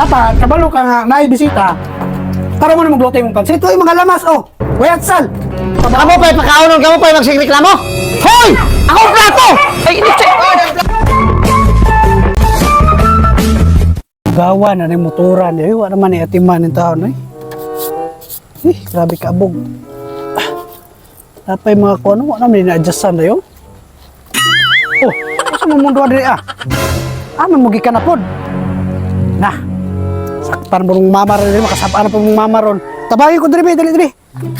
Dapat, kabalo ka nga, naay bisita. Tara mo na magluto yung pansit. Ito yung mga lamas, oh. Wayatsal. Kamo pa'y pakaonon, kamo pa'y magsigreklamo. Hoy! Akong plato! Ay, init! Gawa na ni motoran. Eh, wala naman ni atiman ng taon, eh. Eh, grabe ka abog. Ah, napay mga kuno, wala naman na-adjustan na yun. Oh, asa mo mundo diri ah? Ah, mamugi ka na pod. Na. Saktan mo rong mama ron, makasabaan na po mong mama ron. Tabangin ko diri, be, dali diri.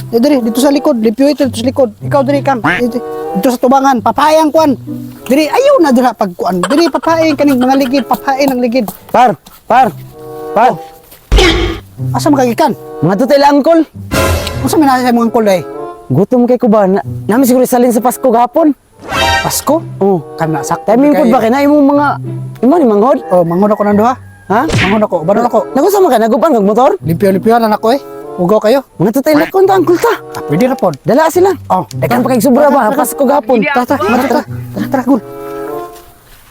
Dili diri, dito sa likod, lipyo ito dito sa likod. Ikaw diri kang. Dito, dito sa tubangan, papayang kuan. Diri ayaw na dira pag kuan. Diri papain kaning mga ligid, papain ang ligid. Par, par, par. Asa makagikan? Mga tutay lang, angkol. Unsa man nasa imong angkol day? Gutom kay ko ba? Na, namin siguro salin sa Pasko gahapon. Pasko? Oh. Kana sakto. Timing kay- po ba kay na imong mga imo ni manghod? Oh, mangon ako ng duha. Ha? Mangon ako, baron ako. Nagunsa man ka naguban kag motor? Limpyo-limpyo na nako eh. Ugaw kayo. Mga tutay lang ta angkol ta. Ah, pwede ra pod. Dala sila. Oh, Daghan pa kay sobra ba Pasko gahapon. Tara, tara, tara, tara, tara, tara, gul.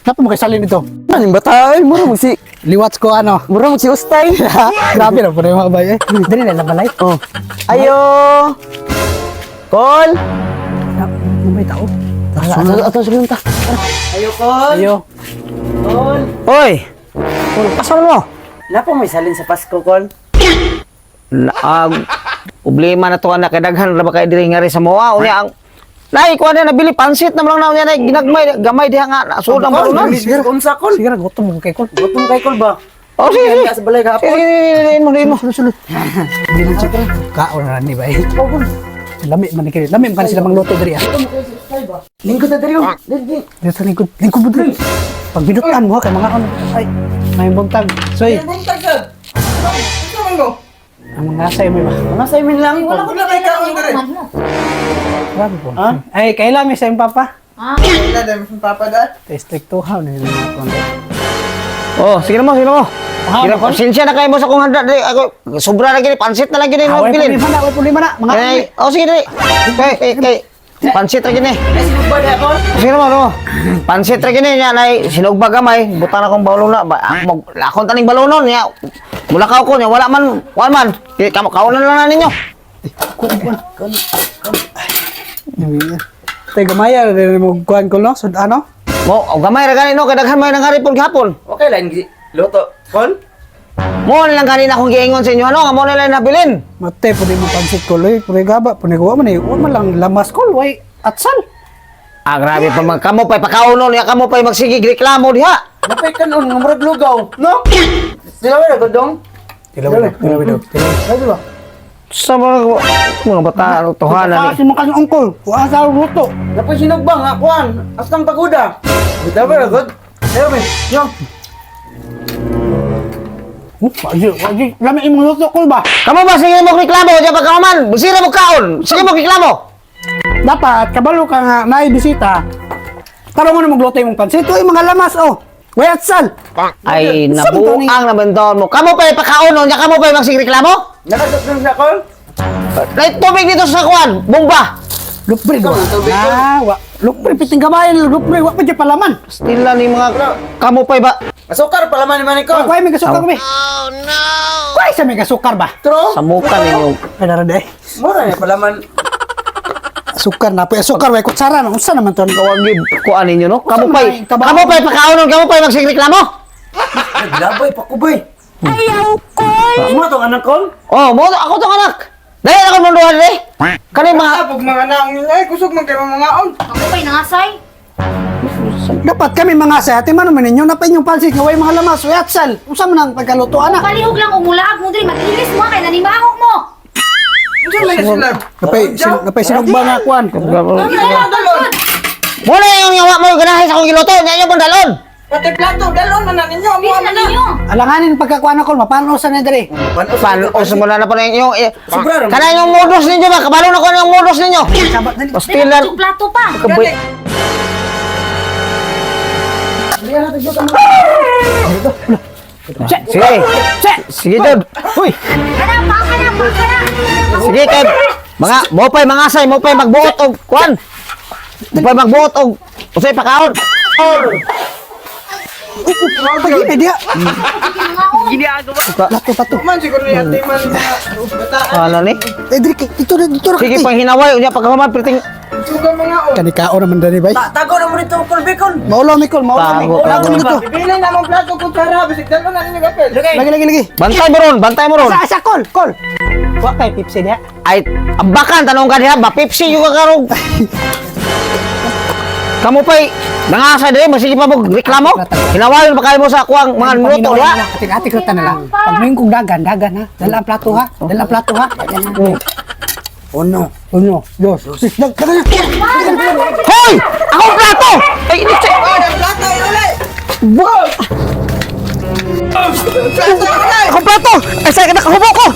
Napa mo kay salin dito? Maning bata ay mura mag si Liwats ko ano. mura mag si ustay. Grabe na po yung mga bay eh. Dili na balay. Oh. Ayo. Kol. Na, may tao. Tara, ato ato sulod ta. Ayo Kol. Ayo. Kol. Oy. Kol, asa mo? Napa may salin sa Pasko Kol? Ang problema na to anak kay daghan ra ba kay diri ngari sa moa unya ang Nay, kuha na nabili pansit na lang na unya nay ginagmay gamay diha nga nasud ang balunan. Unsa Kol? Sige ra, gutom mo kay kol. Gutom kay Kol ba? Oh, sige, sige. Sa balay gahapon. Sige, sige, sige, sige, mo, diin mo. Sulod, sulod. Dili check. Kaon na ni bay. Lami man ni kay. Lami man kani sila mangluto diri ah. Lingkod na diri. oh. Dili. Dito sa lingkod, lingkod mo diri. Pag binutan mo ha, kay mga ano. Ay, may buntag. Soy, Buntag sad. Unsa man mo? ang mga say mo ba? Mga sa imin lang. Wala ko na kay kaon diri. Grabe po. Ay, kailan may sa imong papa? Wala dami sa papa da. Stricto ha ni mga kon. Oh, sige na mo, sige na mo. Ah, Sige na, pasensya na kayo mo sa kung handa diri ako sobra na gini pansit na lang gini Ah, mo way bilin. problema na, way problema na. Mga Kay, oh sige diri. Kay kay kay pansit ra gini. Sige na mo, no. Pansit ra gini nya nay sinugba gamay, butan akong balon na. Akong taning balonon nya. Mulakaw ko nya wala man, kuan man. Kay kamo kaonan lang na ninyo. Tay gamaya rin mo kuan ko no, sud ano? Mo, oh, gamay ra gani no kay daghan may nangari pud gihapon. Okay lang luto. Kol? Mo na lang kanina akong giingon sa inyo ano, nga mo na lang nabilin. Mate pud mo pansit ko loy, pud gaba, pud wa man eh, wa man lang lamas ko, way atsal. Ah, grabe pa man kamo pa'y pakaunon niya kamo pa'y magsigig reklamo diha. Napay kanon nga murag lugaw, no? Sila ba dong? Tilaw daw, tilaw daw. Lagi ba? Sa mga bata ano tuhanan ni. Kasi mo kang ungkol, wa sa luto. Napay sinugba nga kuan, astang pagoda. Bitaw ba gud? Ayo be. Yo. Wagi, lami imong luto ko ba? Kamo ba sige mo reklamo diya pagka man, sira mo kaon, sige mo reklamo. Dapat kabalo ka nga naay bisita. Tara mo na magluto imong pansit. Ito yung mga lamas oh. Way atsal. Ay, Saan to ni- nabuang naman taon mo. Kamo pa'y pakaunon niya kamo pa'y magsige reklamo. Nakadok sa kol? Nay tubig dito sa kuan, bomba. Lupre do. Ah, wa. Lupre piting gamay, lupre wa pa di palaman. Stila ni mga kamo pa'y ba Asukar pala man man ko. Kuhay may gasukar be. Oh no. Kuhay sa may gasukar ba? Tro. sa muka ninyo. Ay dara day. Mura ni pala man. Sukar na po. Sukar way kutsara na unsa naman to? Kawagi kuan ninyo no. Kamo Saan pa'y may trabaho? kamo pa'y pakaunon, kamo pa'y magsige reklamo. Naglabay pa ko bay. Ayaw kol. Mo tong anak kol? Oh, mo ako tong anak. Dahil ako munduhan eh. Kani mga Pag mga naong ninyo ay kusog man kay mga ngaon. Ako pa'y nangasay. Dapat kami mga sa ate man man ninyo na pa inyong pansit nga way mga lamas way atsal. Unsa man ang pagkaluto ana? Palihog lang umulaag mo diri, mag-ilis mo kay nanimaho mo. Unsa man na sila? Napay sinugba nga kuan. Dalon. Muna yung yawa mo ganahe sa akong giluto, nya inyo pong dalon. Pati plato dalon man na ninyo amo Bilis man na na. ninyo. Alanganin pagkakuan ako, mapano sa ni diri. Paano mo na na pa na yung eh, Sobra ra. kana yung modus ninyo ba? Kabalo na ko yung modus ninyo. Sabat dali. Dili Pastilan. yung plato pa. Kaboy. Sige. Sige, Jod. Uy. Kana pa kana pa kana. Sige kay mga mo pa'y mga say, mo pa'y magbuot og kuan. Mo pa'y magbuot og usay pakaon. Pag-inay diha. Nangaon. Plato, plato. Man siguro ni atiman mga bataan. Ano ni? Eh, diri kay dito na dito ra Sige kay. panghinaway unya pagkahuman perting Kusog ang mga on. Kani kao naman dani bay. Tago na mo dito, Kulbikon. Maulaw mi kol, maulaw mi. Tago, Maulaw tago. mi dito. Ibili na mong plato kung tsara, bisig dalon na ninyo kapel. Lagi lagi lagi. bantay mo ron, bantay mo ron. Sa asa kol, kol. Wa kay Pepsi diha. Ay, ambakan tanong ka diha, ba Pepsi yung kakarog. Kamu pa'y nangasa diri, masige pa mo reklamo. Hinawayon pa kayo mo sa kuang mga minuto diha. Atik-atik ra tanan lang. Pag may kong dagan, dagan ha. Dala ang plato ha. Dala ang plato ha. Uno, uno, dos. Dag, dagan na. Hoy! Akong plato! Ay, init siya. Oh, ang plato ay ulay. Plato ay ulay. Akong plato! Ay, sa nakahubo ko!